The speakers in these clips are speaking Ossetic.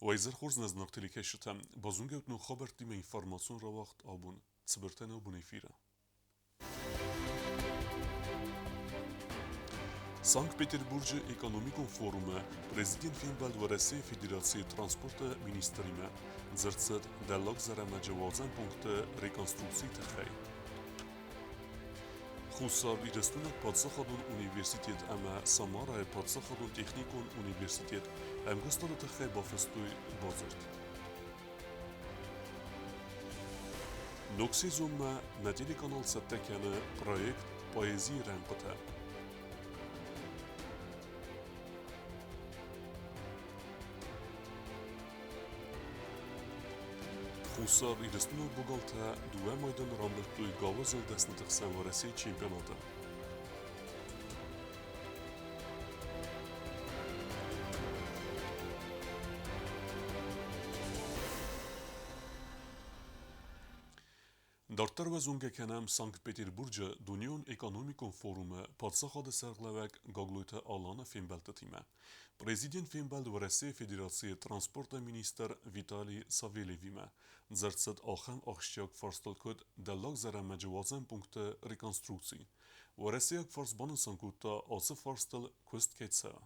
Уӕ изӕр хорз нӕ зынаргъ телекӕсджытӕ! Базонгӕ ут ног хабӕрттимӕ информацион рауагъд абон, цыбыртӕ нӕ бон эфиры. Санкт-Петербурджы экономикон форумы президент фембӕлд Уӕрӕсейы Федерацийы транспорты министримӕ. Дзырд цыд Дӕллаг Зӕрӕмӕджы уадзӕн пункты реконструкцийы тыххӕй. Хуссар Ирыстонаг паддзахадон университет ӕмӕ Самарайы паддзахадон техникон университет ӕмгуыстады тыххӕй бафыстой бадзырд. Ног сезонмӕ нӕ телеканал цӕттӕ кӕны проект «Поэзийы рӕнхъытӕ». Хуссар Ирыстоны богалтӕ дыууӕ майданы рамбылдтой гауызыл дӕсныты хсӕн Уӕрӕсейы чемпионаты. Дарддӕр уӕ зонгӕ кӕнӕм Санкт-Петербурджы дунеон экономикон форумы паддзахады сӕргълӕууӕг Гаглойты Аланы фембӕлдтытимӕ. Президент фембӕлд Уӕрӕсейы Федерацийы транспорты министр Виталий Савельевимӕ. Дзырд цыд ахӕм ахсджиаг фарстыл, куыд Дӕллаг Зӕрӕмӕджы уадзӕн пункты реконструкци. Уӕрӕсейаг фарс банысан кодта, ацы фарстыл куыст кӕй цӕуы.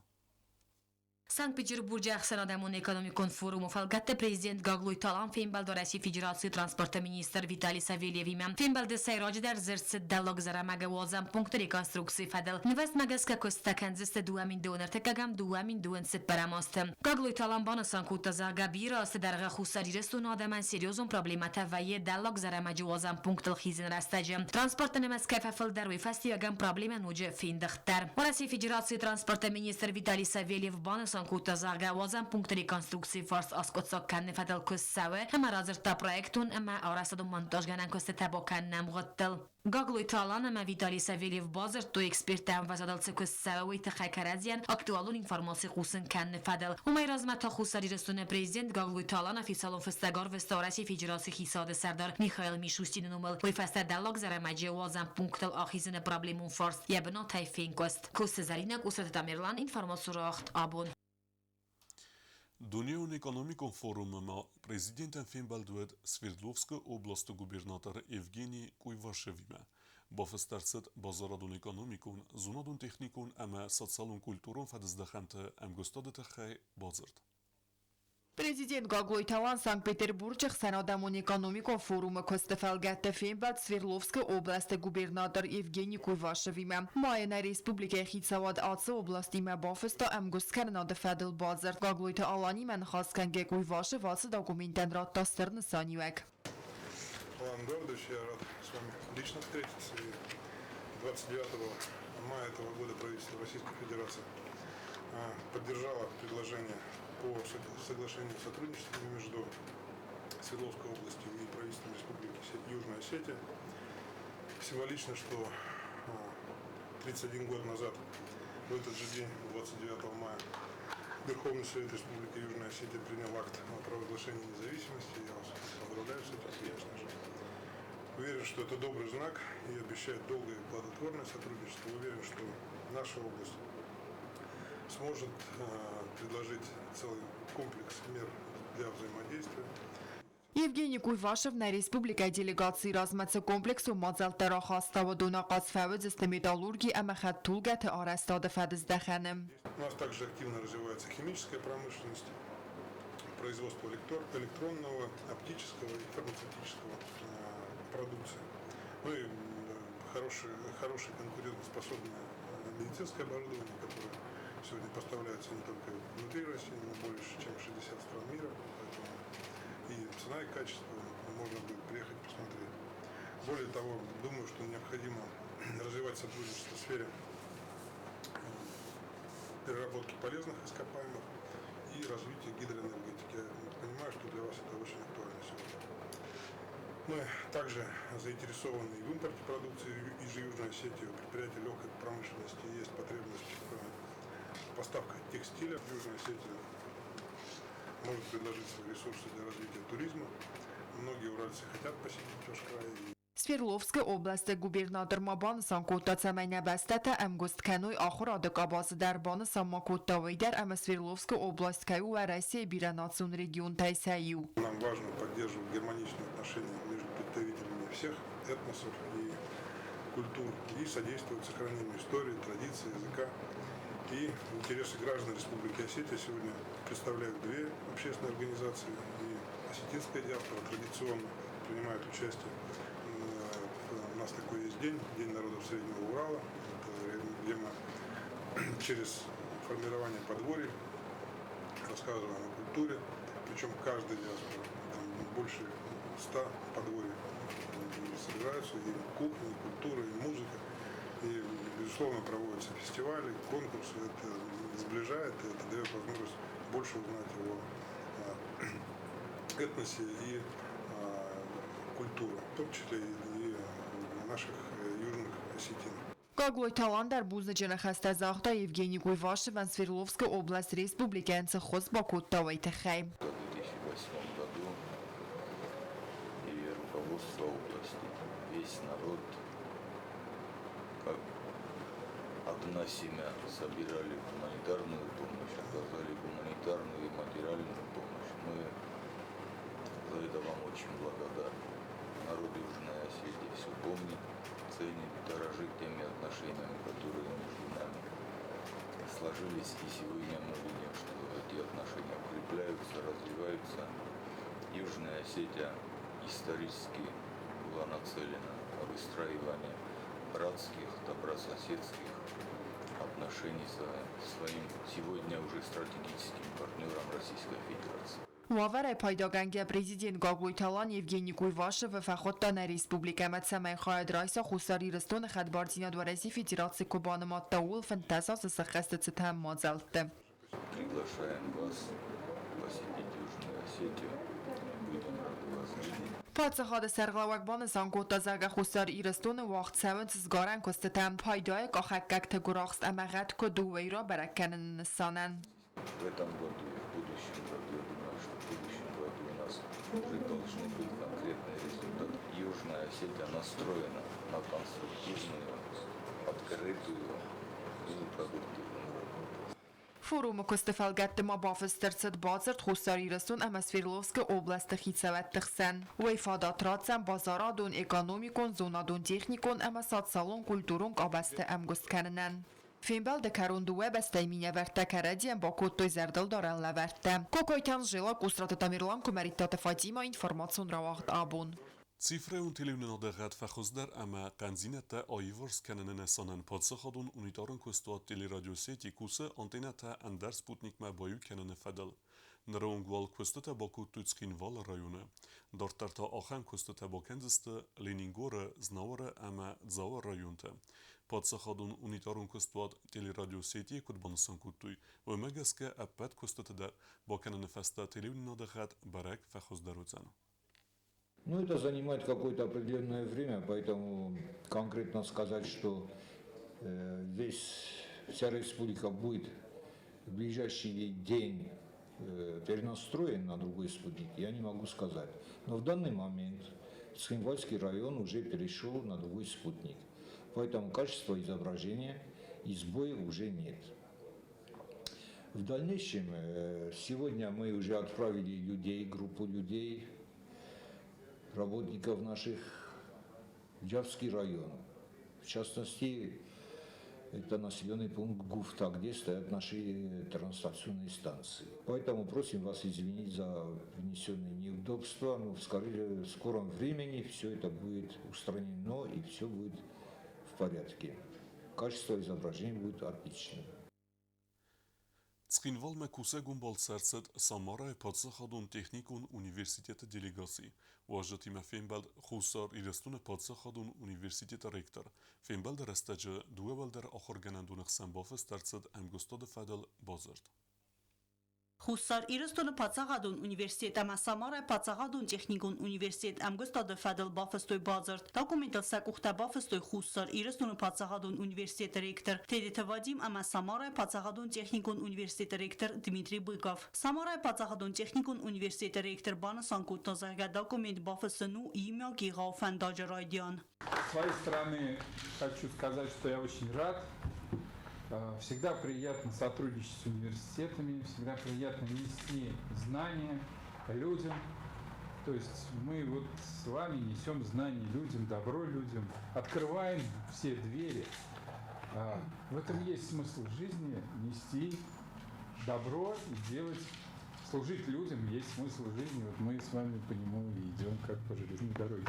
Санкт-Петербурджы ӕхсӕнадӕмон экономикон форумы фӕлгӕтты президент Гаглойты Алан фембӕлд Уӕрӕсейы Федерацийы транспорты министр Виталий Савельевимӕ. Фембӕлды сӕйраджыдӕр дзырд цыд Дӕллаг Зӕрӕмӕгы уадзӕн пункты реконструкцийы фӕдыл. Нывӕзтмӕ гӕсгӕ куысттӕ кӕндзысты 2021-ӕм 2024 азты. Гаглойты Алан банысан кодта, зӕгъгӕ, бирӕ азты дӕргъы Хуссар Ирыстоны адӕмӕн серьезон проблемӕтӕ вӕййы Дӕллаг Зӕрӕмӕджы уадзӕн пунктыл хизын рӕстӕджы. Транспорты нымӕц кӕй фӕфылдӕр, уый фӕстиуӕгӕн проблемӕ ноджы фендыгъддӕр. Уӕрӕсейы Федерацийы транспорты министр Виталий Савельев банысан кодта, зӕгъгӕ, уадзӕн пункты реконструкцийы фарст аскъуыддзаг кӕныны фӕдыл куыст цӕуы ӕмӕ радзырдта проектон ӕмӕ арӕзтадон-монтажгӕнӕн куыстытӕ бакӕныны ӕмгъуыдтыл. Гаглойты Алан ӕмӕ Виталий Савельев бадзырдтой эксперттӕ ӕмвӕзадыл цы куыст цӕуы, уый тыххӕй кӕрӕдзийӕн актуалон информаци хъусын кӕныны фӕдыл. Уымӕй размӕ та Хуссар Ирыстоны президент Гаглойты Алан официалон фыстӕг арвыста Уӕрӕсейы Федерацийы хицауады сӕрдар Михаил Мишустины номыл. Уый фӕстӕ Дӕллаг Зӕрӕмӕджы уадзӕн пунктыл ахизыны проблемон фарст йӕ бынатӕй фенкъуыст. Кусы Зӕринӕ Къусраты Тамерлан, информацион рауагъд абон. Дунеон экономикон форумы ма президентӕн фембӕлд уыд Свердловскы областы губернатор Евгений Куйвашевимӕ. Бафыст ӕрцыд базарадон-экономикон, зонадон-техникон ӕмӕ социалон-культурон фӕдыздӕхӕнты ӕмгуыстады тыххӕй бадзырд. Президент Гаглойты Алан Санкт-Петербурджы ӕхсӕнадӕмон экономикон форумы куысты фӕлгӕтты фембӕлд Свердловскы областы губернатор Евгений Куйвашевимӕ. Майы нӕ республикӕйы хицауад ацы областимӕ бафыста ӕмгуысткӕнынады фӕдыл бадзырд. Гаглойты Аланимӕ ныхас кӕнгӕ Куйвашев ацы документӕн радта стыр нысаниуӕг. Алан Эдуардович, я рад с вами лично встретиться. И 29 мая этого года правительство Российской Федерации поддержало предложение по соглашению о сотрудничестве между Свердловской областью и правительством Республики Южная Осетия. Символично, что 31 год назад, в этот же день, 29 мая, Верховный Совет Республики Южная Осетия принял акт о провозглашении независимости. Я вас поздравляю с этим, конечно же. Уверен, что это добрый знак и обещает долгое и плодотворное сотрудничество. Уверен, что наша область сможет предложить целый комплекс мер для взаимодействия. Евгений Куйвашев нӕ республикӕйы делегацийы размӕ цы комплексон мадзӕлттӕ рахаста, уыдон ахъаз фӕуыдзысты металлурги ӕмӕ хӕдтулгӕты арӕзтады фӕдыздӕхӕны. У нас также активно развивается химическая промышленность, производство электронного, оптического и фармацевтического продукции. Ну и хорошее, хорошее конкурентоспособное медицинское оборудование, которое сегодня поставляется не только внутри России, но больше, чем 60 стран мира. Поэтому и цена, и качество можно будет приехать посмотреть. Более того, думаю, что необходимо развивать сотрудничество в сфере переработки полезных ископаемых и развития гидроэнергетики. Я понимаю, что для вас это очень актуально сегодня. Мы также заинтересованы и в импорте продукции из Южной Осетии. У предприятий легкой промышленности есть потребность в поставках текстиля. Южная Осетия может предложить свои ресурсы для развития туризма. Многие уральцы хотят посетить ваш край. Свердловскы областы губернатор ма банысан кодта, цӕмӕй нӕ бӕстӕтӕ ӕмгуыст кӕной ахуырады къабазы дӕр. Банысан ма кодта уый дӕр, ӕмӕ Свердловскы область кӕй у Уӕрӕсейы бирӕнацион регионтӕй сӕ иу. Нам важно поддерживать гармоничные отношения между представителями всех этносов и культур и содействовать сохранению истории, традиций, языка. И интересы граждан Республики Осетия сегодня представляют две общественные организации. И осетинская диаспора традиционно принимает участие. У нас такой есть день, День народов Среднего Урала, это, где мы через формирование подворий рассказываем о культуре, причем каждая диаспора, там больше 100 подворий собираются, и кухня, и культура, и музыка. И, безусловно, проводятся фестивали, конкурсы. Это сближает, это дает возможность больше узнать о этносе и культуре, в том числе и наших южных осетин. Гаглойты Алан дӕр бузныджы ныхӕстӕ загъта Евгений Куйвашевӕн, Свердловскы область республикӕйӕн цы ххуыс бакодта, уый тыххӕй. В 2008 году и руководство области, весь народ, как одна семья, собирали гуманитарную помощь, оказали гуманитарную и материальную помощь. Мы за это вам очень благодарны. Народ Южной Осетии все помнит, ценит, дорожит теми отношениями, которые между нами сложились. И сегодня мы видим, что эти отношения укрепляются, развиваются. Южная Осетия исторически была нацелена на выстраивание братских, добрососедских отношений со своим сегодня уже стратегическим партнером Российской Федерации. Уавӕрӕй пайдагӕнгӕ президент Гаглойты Алан Евгений Куйвашевы фӕхуыдта нӕ республикӕмӕ, цӕмӕй хайад райса, Хуссар Ирыстоны хӕдбардзинад Уӕрӕсейы Федераци куы банымадта, ууыл 15 азы сӕххӕсты цытӕн мадзӕлтты. Приглашаем вас посетить Южную Осетию. Будем рады вас видеть. Паддзахады сӕргълӕууӕг банысан кодта, зӕгъгӕ, Хуссар Ирыстоны уагъд цӕуынц сгарӕн куыстытӕ пайдайы къахӕггӕгты гуырахст ӕмӕ гъӕд куыд у, уый рабӕрӕг кӕныны нысанӕн. В этом году и в будущем году, я думаю, что в будущем году у нас уже должны быть конкретные результаты. Южная Осетия настроена на конструктивную, открытую и продуктивную работу. Форумы куысты фӕлгӕтты ма бафыст ӕрцыд бадзырд Хуссар Ирыстон ӕмӕ Свердловскы областы хицӕуӕдты хсӕн. Уый фадат ратдзӕн базарадон, экономикон, зонадон-техникон ӕмӕ социалон-культурон къабӕзты ӕмгуыст кӕнынӕн. Фембӕлды кӕрон дыууӕ бӕстӕйы минӕвӕрттӕ кӕрӕдзийӕн бакодтой зӕрдылдарӕн лӕвӕрттӕ. Кокойты Анжела, Къусраты Тамерлан, Куымӕридтаты Фатимӕ, информацион рауагъд «Абон». Цифрӕйон телеуынынады гъӕд фӕхуыздӕр ӕмӕ хъӕндзинӕдтӕ аиварс кӕныны нысанӕн паддзахадон унитарон куыстуат Телерадиосети кусы антеннӕтӕ ӕндӕр спутникмӕ баиу кӕныны фӕдыл. Ныры онг уал куыстытӕ бакодтой Цхинвалы районы. Дарддӕр та ахӕм куыстытӕ бакӕндзысты Ленингоры, Знауыры ӕмӕ Дзауы районты. Паддзахадон унитарон куыстуат Телерадиосети куыд банысан кодтой, уымӕ гӕсгӕ ӕппӕт куыстыты дӕр бакӕныны фӕстӕ телеуынынады гъӕд бӕрӕг фӕхуыздӕр уыдзӕн. Ну, это занимает какое-то определенное время, поэтому конкретно сказать, что вся республика будет в ближайший день перенастроен на другой спутник, я не могу сказать. Но в данный момент Цхинвальский район уже перешел на другой спутник. Поэтому качество изображения и сбоя уже нет. В дальнейшем, сегодня мы уже отправили людей, группу людей, работников наших в Джавский район. В частности, это населенный пункт Гуфта, где стоят наши трансляционные станции. Поэтому просим вас извинить за внесенные неудобства, но в скором времени все это будет устранено и все будет в порядке. Качество изображения будет отличным. Цхинвалмӕ кусӕгон балцы ӕрцыд Самарайы паддзахадон техникон университеты делегаци. Уазджытимӕ фембӕлд Хуссар Ирыстоны паддзахадон университеты ректор. Фембӕлды рӕстӕджы дыууӕ уӕлдӕр ахуыргӕнӕндоны хсӕн бафыст ӕрцыд ӕмгуыстады фӕдыл бадзырд. Хуссар Ирыстоны паддзахадон университет ӕмӕ Самарайы паддзахадон техникон университет ӕмгуыстады фӕдыл бафыстой бадзырд. Документыл сӕ къухтӕ бафыстой Хуссар Ирыстоны паддзахадон университеты ректор Тедеты Вадим ӕмӕ Самарайы паддзахадон техникон университеты ректор Дмитрий Быков. Самарайы паддзахадон техникон университеты ректор банысан кодта, зӕгъгӕ, документ бафыссын у иумиаг егъау фӕндаджы райдиан. С своей стороны хочу сказать, что я очень рад. Всегда приятно сотрудничать с университетами, всегда приятно нести знания людям. То есть мы вот с вами несем знания людям, добро людям, открываем все двери. В этом есть смысл жизни – нести добро и делать, служить людям есть смысл жизни. Вот мы с вами по нему и идем, как по железной дороге.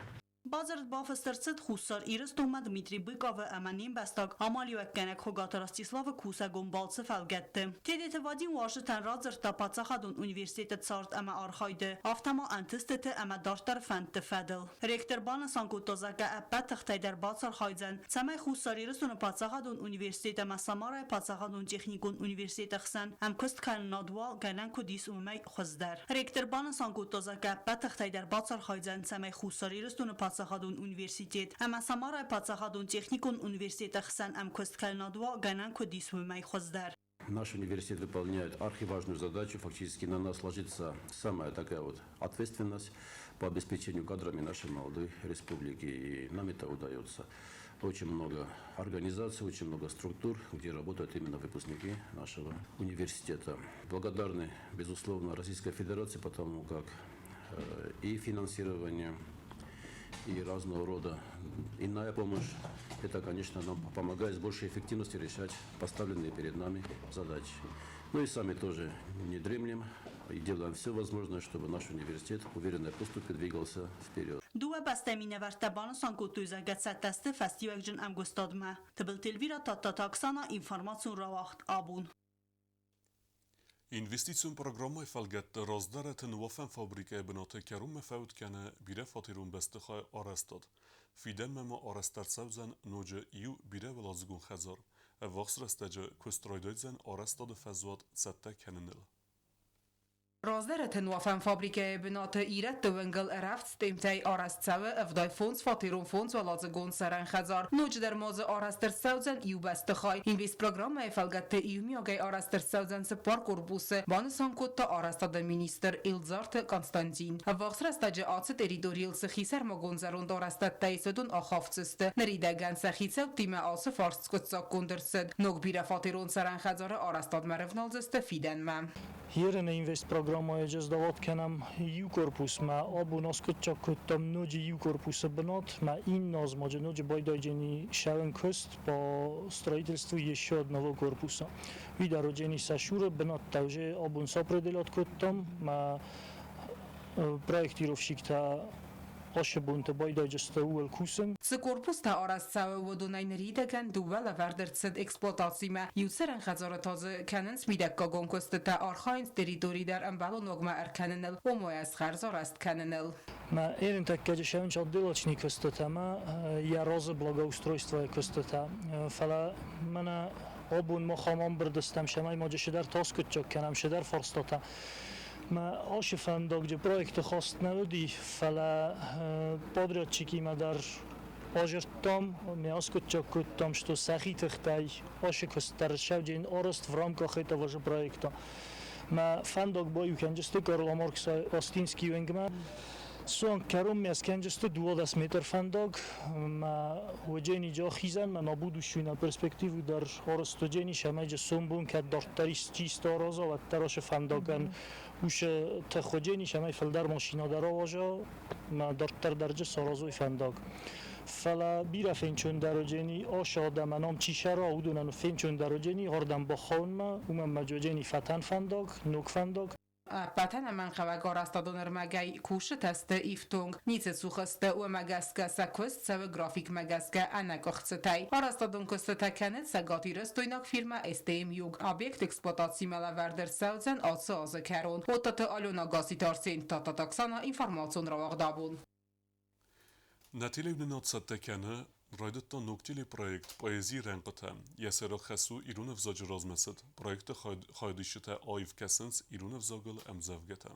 Бадзырд бафыст ӕрцыд Хуссар Ирыстонмӕ Дмитрий Быковы ӕмӕ не мбӕстаг амалиуӕггӕнӕг Хуыгаты Ростиславы кусӕгон балцы фӕлгӕтты. Тедеты Вадим уазджытӕн радзырдта паддзахадон университеты цард ӕмӕ архайды, афтӕ ма ӕнтыстыты ӕмӕ дарддӕр фӕндты фӕдыл. Ректор банысан кодта, зӕгъгӕ, ӕппӕт тыхтӕй дӕр бацархайдзӕн, цӕмӕй Хуссар Ирыстоны паддзахадон университет ӕмӕ Самарайы паддзахадон техникон университеты хсӕн ӕмкуысткӕнынад уа, гӕнӕн куыд ис, уымӕй хуыздӕр. Ректор банысан кодта, зӕгъгӕ, ӕппӕт тыхтӕй дӕр бацархайдзӕн, цӕмӕй Хуссар Ирыстоны паддзахадон университет ӕмӕ Самарайы паддзахадон техникон университеты хсӕн ӕмкуысткӕнынад уа, гӕнӕн куыд ис, уымӕй хуыздӕр. Наш университет выполняет архиважную задачу. Фактически на нас ложится самая такая вот ответственность по обеспечению кадрами нашей молодой республики. И нам это удается. Очень много организаций, очень много структур, где работают именно выпускники нашего университета. Благодарны, безусловно, Российской Федерации, потому как и финансирование, и разного рода иная помощь. Это, конечно, нам помогает с большей эффективностью решать поставленные перед нами задачи. Ну и сами тоже не дремлем и делаем все возможное, чтобы наш университет уверенной поступью двигался вперед. Дыууӕ бӕстӕйы минӕвӕрттӕ банысан кодтой, зӕгъгӕ, цӕттӕ сты фӕстиуӕгджын ӕмгуыстадмӕ. Тыбылты Эльвира, Тадтаты Оксана, информацион рауагъд Абон. Инвестицион программӕйы фӕлгӕтты раздӕры тынуафӕн фабрикӕйы бынаты кӕронмӕ фӕуд кӕны бирӕфатерон бӕстыхайы арӕзтад. Фидӕнмӕ ма арӕзт ӕрцӕудзӕн ноджы иу бирӕуӕладзыгон хӕдзар. Ӕввахс рӕстӕджы куыст райдайдзӕн арӕзтады фӕзуат цӕттӕ кӕныныл. Раздӕры тынуафӕн фабрикӕйы бынаты ирӕтты уынгыл ӕрӕфт стемтӕй арӕзт цӕуы 75 фатерон фондзуӕладзыгон цӕрӕн хӕдзар. Ноджыдӕр ма дзы арӕзт ӕрцӕудзӕн иу бӕстыхай. Инвестпрограммӕйы фӕлгӕтты иумиагӕй арӕзт ӕрцӕудзӕн цыппар корпусы, банысан кодта арӕзтады министр Елдзарты Константин. Ӕввахс рӕстӕджы ацы территорийыл цы хисӕрмагонд зӕронд арӕзтӕдтӕ ис, уыдон ахафдзысты. Ныридӕгӕн сӕ хицӕуттимӕ ацы фарст скъуыддзаггонд ӕрцыд. Ног бирӕфатерон цӕрӕн хӕдзары арӕзтадмӕ рывналдзысты фидӕнмӕ. Ерыны инвестпрограммӕйы сдават кӕнӕм иу корпусмӕ, абон аскъуыддзаг кодтам ноджы иу корпусы бынатмӕ, иннӕ азмаджы ноджы байдайджени сӕрын куыст по строительству еще одного корпуса. Уый дӕр уыджени сӕ бынаттӕ уже абон сопределять кодтам, мӕ проектировщиктӕ ашы бонты байдайджысты ууыл кусын. Цы корпустӕ арӕзт цӕуы, уыдонӕй ныридӕгӕн дыууӕ лӕвӕрд ӕрцыд эксплуатацимӕ. Иу цӕрӕн хӕдзары та дзы кӕнынц мидӕггагон куыстытӕ, архайынц территори дӕр ӕмбӕлон уагмӕ ӕркӕныныл, ома схӕрзарӕзт кӕныныл. Мӕ эринтӕккӕджы сӕвынч отделочный куыстытӕ мӕ йӕ разы благоустройствойы куыстытӕ. Фӕлӕ мӕнӕ абон мах ам ӕмбырд стӕм, сӕмӕй маджы сыдӕр таскуыдджаг кӕнӕм, сыдӕр фарстатӕ. Мӕ ашы фӕндагджы проекты хаст нӕ уыди, фӕлӕ подрядчикимӕ дӕр ажырдтам, ме аскуыдджаг кодтам, что сӕхи тыхтӕй ашы куыст дӕр сӕвджен арӕзт в рамках этого же проекта. Мӕ фӕндаг баиу кӕнджысты Карла Маркса Остинский уынгмӕ. Суанг кӕронмӕ скӕнджысты 12 метр фӕндаг, мӕ уыджени джа хизӕн, мӕ на будущую на перспективу дӕр арӕзт уыджени, сӕмӕджы сомбон кӕд дарддӕр чисто араза, уӕддӕр ашы фӕндагӕн ушы тых уыджени, сӕмӕй фылдӕр машина дӕр ауаза, мӕ дарддӕр дӕр саразой фӕндаг. Фӕлӕ бирӕ фенчондӕр уыджени ашы адӕмӕн ам чи сӕра, уыдонӕн фенчондӕр уыджени ардӕм бахауынмӕ, уымӕн мӕ уыджени фӕтӕн фӕндаг, ног фӕндаг. Ӕппӕтӕн ӕнӕмӕнгхъӕуӕг арӕзтадон ӕрмӕгӕй кусы тесты ифтонг. Ницы цух сты, уымӕ гӕсгӕ сӕ куыст цӕуы графикмӕ гӕсгӕ ӕнӕкъуыхцытӕй. Арӕзтадон куыстытӕ кӕны цӕгатирыстойнаг фирмӕ СТМ Юг. Объект эксплуатацимӕ лӕвӕрд ӕрцӕудзӕн ацы азы кӕрон. Оттаты Алена Гаситы Арсен, Тадтаты Оксана, информацион рауагъд Абон. Нӕ телеуынынад цӕттӕ кӕны Райдыдта ног телепроект «Поэзийы рӕнхъытӕ». Йӕ сӕйраг хӕс у ирон ӕвзаджы размӕцыд. Проекты хайадисджытӕ аив кӕсынц ирон ӕвзагыл ӕмдзӕвгӕтӕ.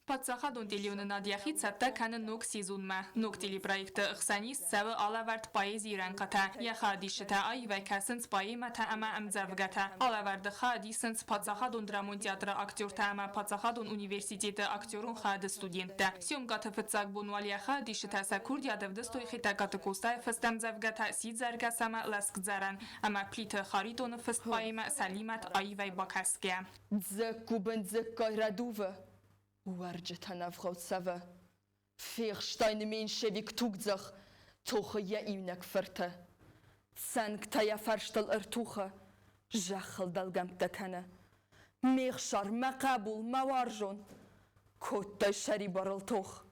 Паддзахадон телеуынынад йӕхи цӕттӕ кӕны ног сезонмӕ. Ног телепроекты хсӕн ис цӕуы алӕвӕрд поэзийы рӕнхъытӕ. Йӕ хайадисджытӕ аивӕй кӕсынц поэмӕтӕ ӕмӕ ӕмдзӕвгӕтӕ. Алӕвӕрды хайад исынц паддзахадон драмон театры актертӕ ӕмӕ паддзахадон университеты актерон хайады студенттӕ. Съемкӕты фыццаг бон уал йӕ хайадисджытӕ сӕ курдиат ӕвдыстой Хетӕгкаты Къостайы фыст ӕмдзӕвгӕтӕ «Сидзӕргӕс» ӕмӕ «Лӕскъдзӕрӕн» ӕмӕ Плиты Харитоны фыст поэмӕ «Сӕлимӕт» аивӕй бакӕсгӕ. Дзыкку бындзыккай рӕдувы, уӕрджытӕн ӕвгъау цӕвы. Фехстай меньшевик тугдзых, тохы йӕ иунӕг фырты. Цӕнгтӕ йӕ фӕрстыл ӕртухы, зӕххыл дӕлгӕмттӕ кӕны. Ме хсар, мӕ хъӕбул, мӕ уарзон, кодтай сӕрибарыл тох.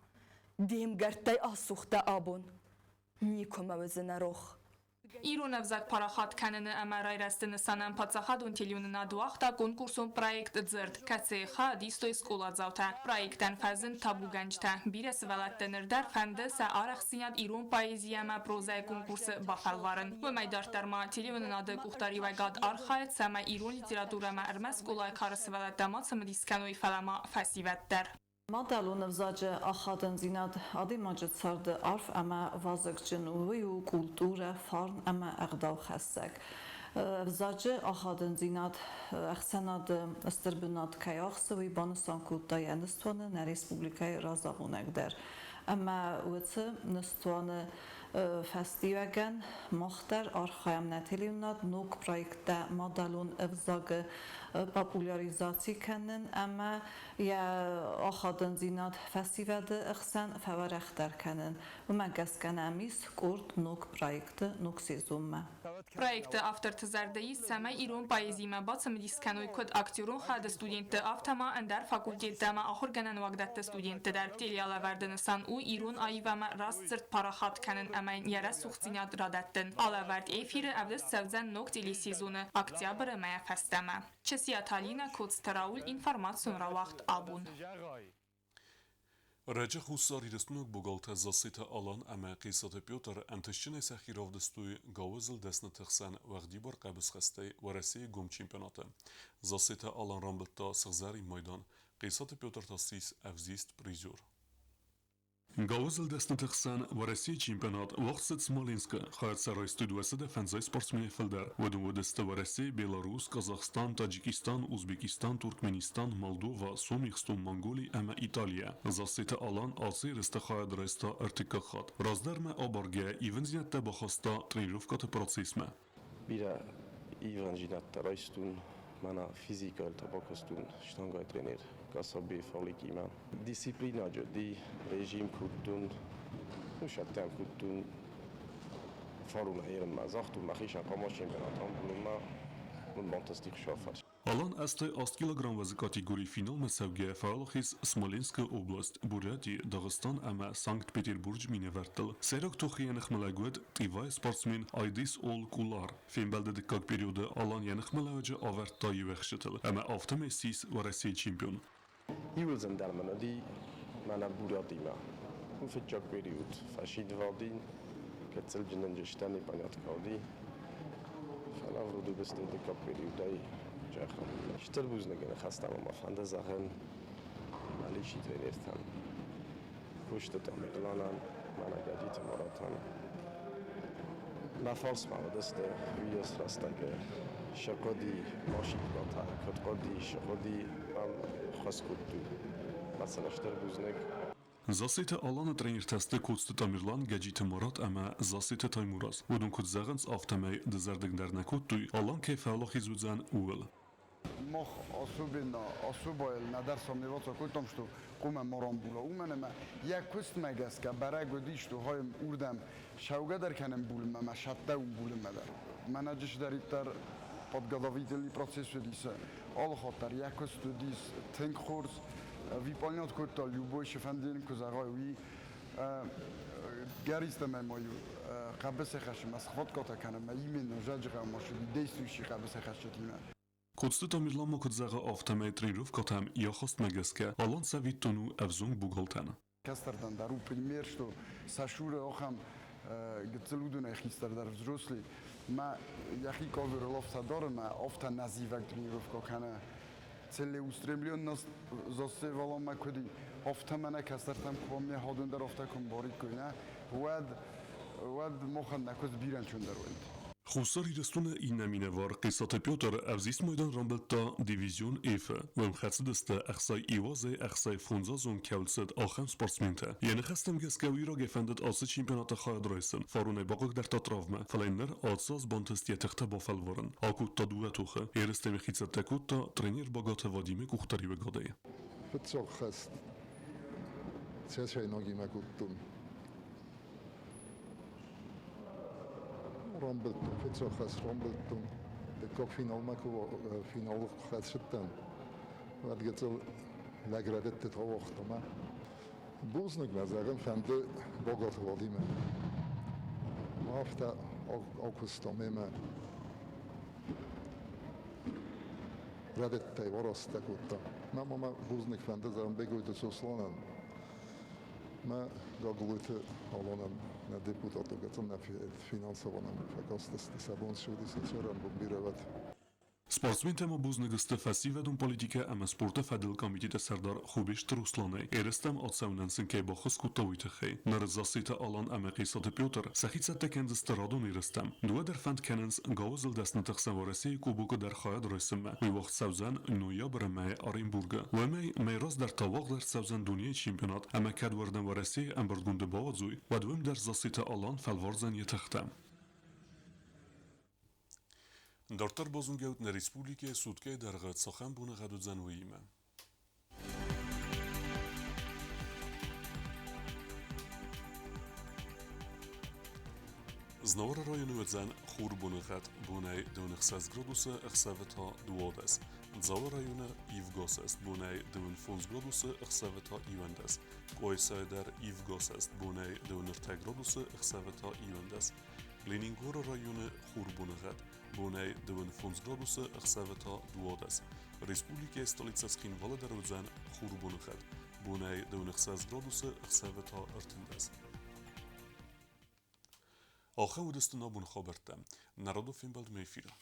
Де мгӕрттӕй ацух дӕ абон, никуы мӕ уыдзынӕ рох. Ирон ӕвзаг парахат кӕныны ӕмӕ райрӕзты нысанӕн паддзахадон телеуынынад уагъта конкурсон проект «Дзырд», кӕцыйы хайад истой скъоладзаутӕ. Проектӕн фӕзынд табугӕнджытӕ. Бирӕ сывӕллӕтты ныр дӕр фӕнды сӕ арӕхстдзинад ирон поэзи ӕмӕ прозӕйы конкурсы бафӕлварын. Уымӕй дарддӕр ма телеуынынады къухдариуӕгад архайы, цӕмӕй ирон литературӕмӕ ӕрмӕст скъолайы кары сывӕллӕттӕ ма цымыдис кӕной, фӕлӕ ма фӕсивӕд дӕр. Мадӕлон ӕвзаджы ахадындзинад адӕймаджы царды арф ӕмӕ вазыгджын у, уый у культурӕ, фарн ӕмӕ ӕгъдаухӕссӕг. Ӕвзаджы ахадындзинад ӕхсӕнады стыр бынат кӕй ахсы, уый банысан кодта йӕ ныстуаны нӕ республикӕйы разамонӕг дӕр. Ӕмӕ уыцы ныстуаны фӕстиуӕгӕн мах дӕр архайӕм нӕ телеуынынад ног проекттӕ мадӕлон ӕвзагы популяризаци кӕнын ӕмӕ йӕ ахадындзинад фӕсивӕды хсӕн фӕуӕрӕхдӕр кӕнын. Уымӕ гӕсгӕ нӕм ис къорд ног проекты ног сезонмӕ. Проекты авторты зӕрдӕ ис, цӕмӕй ирон поэзимӕ бацымыдис кӕной куыд актерон хады студентты, афтӕ ма ӕндӕр факультеттӕ ӕмӕ ахуыргӕнӕн уагдӕтты студентты дӕр. Телеалӕвӕрды нысан у ирон аив ӕмӕ растдзырд парахат кӕнын ӕмӕ йын йӕ рӕсугъддзинад радӕттын. Алӕвӕрд эфиры ӕвдыст цӕудзӕн ног телесезоны октябры мӕйӕ фӕстӕмӕ. Чысиаты Алинӕ, Коцты Рауль, информацион рауагъд абон. Ӕрӕджы Хуссар Ирыстойнаг богалтӕ Зассеты Алан ӕмӕ Хъесаты Петр ӕнтыстджынӕй сӕхи равдыстой гауызыл дӕсныты хсӕн уӕгъдибар хъӕбысхӕстӕй Уӕрӕсейы гом чемпионаты. Зассеты Алан рамбылдта сыгъзӕрин майдан, Хъесаты Петр та ссис ӕвзист призер. Гауызыл дӕсныты хсӕн Уӕрӕсейы чемпионат уагъд цыд Смоленскы. Хайад сӕ райстой 205 спортсменӕй фылдӕр. Уыдон уыдысты Уӕрӕсе, Беларус, Казахстан, Таджикистан, Узбекистан, Туркменистан, Молдова, Сомихстон, Монголи ӕмӕ Италийӕ. Зассеты Алан ацы ерысты хайад райста ӕртыккаг хатт. Раздӕрмӕ абаргӕ ивындзинӕдтӕ бахаста тренировкӕты процессмӕ. Бирӕ ивӕндзинӕдтӕ райстон, мӕнӕ физикӕйыл та бакуыстон штангӕйы тренер Касаби Фаликимӕ. Дисциплинаджы ди режим кодтон, ну, сӕттӕн кодтон фарон ерынмӕ загътон мӕхицӕн хъуамӕ чемпионат амбулынмӕ мын бантысти хуыцау. Алан 88 килограмм вӕзы категорийы финалмӕ цӕугӕйӕ фӕуӕлахиз Смоленскы область, Буряти, Дагъыстан ӕмӕ Санкт-Петербурджы минӕвӕрттыл. Сӕйраг тохы йӕ ныхмӕлӕг уыд Тъивайы спортсмен Айдис Ол Кулар. Фембӕлды дыккаг периоды Алан йӕ ныхмӕлӕуӕджы авӕрдта иу ӕхсджытыл ӕмӕ афтӕмӕй ссис Уӕрӕсейы чемпион. Иуылдзӕн дӕр мын уыди мӕнӕ Бурятимӕ. Фыццаг период фӕсид Вадин, гыццылджынӕн джестӕ непонятка уыди. Фӕлӕ вроде бы дыккаг периодӕй зӕгъӕм. Стыр бузныгы ныхӕстӕ мӕ фӕнды зӕгъын Алиши тренертӕн, Куысты Тамерланӕн, мӕнӕ Гӕдиты Маратӕн. Мӕ фарсмӕ уыдысты уыйас рӕстӕгы сӕ хъуыди машинкӕтӕ, куыд хъуыди, цы хъуыди, мӕм хӕс кодтой. Мӕ сын стыр бузныг. Зассеты Аланы тренертӕ сты Коцты Тамерлан, Гӕджиты Марат ӕмӕ Зассеты Таймураз. Уыдон куыд зӕгъынц, афтӕмӕй дызӕрдыг дӕр нӕ кодтой, Алан кӕй фӕуӕлахиз уыдзӕн, ууыл. Мах особенно особайыл нӕдӕр сомневаться кодтам, что хъуамӕ ма рамбула. Уымӕн ӕмӕ йӕ куыстмӕ гӕсгӕ бӕрӕг уыдис, что хайм уырдӕм шӕугӕ дӕр кӕнӕм булынмӕ ӕмӕ сӕттӕ уым булынмӕ дӕр. Мӕнӕ чидӕриддӕр подготовительный процесс уыдис, алы хатт дӕр йӕ куыст уыдис тынг хорз, выполнять кодта любой цыфӕнды куы зӕгъай, уый гӕристӕмӕ ма-иу хъӕбысӕйхӕссынмӕ схваткӕтӕ кӕнынмӕ именно зӕджыхъӕумӕ ссыди действующий хъӕбысӕйхӕсджытимӕ. Коцты Тамерлан ма куыд зӕгъы, афтӕмӕй тренировкӕтӕм йӕ хӕстмӕ гӕсгӕ Алан цӕвиттон у ӕвзонг богалтӕн. Кӕстӕртӕн дӕр у пример, что Сашуры ахӕм Гыццыл уыдонӕй хистӕр дӕр взрослый мӕ йӕхи ковёрыл афтӕ дары мӕ афтӕ нӕзивӕг тренировкӕ кӕны. Целеустремленность засеваламӕ куыд и, афтӕ мӕнӕ кӕстӕртӕм куы ме хадон дӕр афтӕ куы мбариккой, нӕ, уӕд махӕн нӕ куыст бирӕ ӕнцондӕр уаид. Хуссар Ирыстоны иннӕ минӕвар Хъесаты Петр ӕвзист майдан рамбылдта дивизион F-ы. Уым хӕцыдысты 61-ӕй 65-азон кӕуыл цыд, ахӕм спортсментӕ. Йӕ ныхӕстӕм гӕсгӕ уый рагӕй фӕндыд ацы чемпионаты хайад райсын. Фаронӕй бахъыгдардта травмӕ, фӕлӕ йын ныр ацы аз бантыст йӕ тыхтӕ бафӕлварын. Акодта дыууӕ тохы. Ерыстӕм йӕхи цӕттӕ кодта тренер Багаты Вадимы къухдариуӕгадӕй. Фыццаг хӕст цӕцӕйнагимӕ кодтон. Рамбылдтон, фыццаг хӕст рамбылдтон. Дыккаг финалмӕ куы финалы хӕцыдтӕн, уӕд гыццыл лӕг рӕдыдтытӕ ауагъта мӕ. Бузныг мӕ зӕгъын фӕнды Богаты Вадимӕн. Афтӕ акуыста мемӕ. Рӕдыдтӕй варастӕ кодта. Мӕ ма бузныг фӕнды зӕгъын Бегойты Сосланӕн. Мӕ Гаглойты Аланӕн нӕ депутаты гыццыл нӕ финансовонӕн фӕкастысты сӕ бон цы уыди, сӕ цӕрӕнбон бирӕ уӕд. Спортсментӕ ма бузныг сты фӕсивӕдон политикӕ ӕмӕ спорты фӕдыл комитеты сӕрдар Хубежты Русланӕй, ерыстӕм ацӕуынӕн сын кӕй баххуыс кодта, уый тыххӕй. Ныр Зассеты Алан ӕмӕ Хъесаты Петр сӕхи цӕттӕ кӕндзысты радон ерыстӕм. Дыууӕ дӕр фӕнд кӕнынц гауызыл дӕсныты хсӕн Уӕрӕсейы Кубокы дӕр хайад райсынмӕ. Уый уагъд цӕудзӕн ноябры мӕйы Оренбургы. Уымӕй мӕй раздӕр та уагъд ӕрцӕудзӕн дунейы чемпионат ӕмӕ кӕд уырдӕм Уӕрӕсейы ӕмбырдгонды бауадзой, уӕд уым дӕр Зассеты Алан фӕлвардзӕн йӕ тыхтӕ. Дарддӕр базонгӕут нӕ республикӕйы суткӕйы дӕргъы цахӕм боныгъӕд уыдзӕн, уыимӕ. Знауыры районы уыдзӕн хур боныгъӕд, бонӕй 16 градусы, ӕхсӕвы та 12. Дзауы районы ивгӕ бонӕй 15 градусы, ӕхсӕвы та 11. Къуайсайы дӕр ивгӕ бонӕй 23 градусы, ӕхсӕвы та 11. Ленингоры районы хур боныгъӕд, бонӕй 15 градусы, ӕхсӕвы та 12. Республикӕйы столицӕ Цхинвалы дӕр уыдзӕн хур боныгъӕд, бонӕй 16 градусы, ӕхсӕвы та 13. Ахӕм уыдысты нӕ абоны хабӕрттӕ. Нӕ радон фембӕлдмӕ эфиры.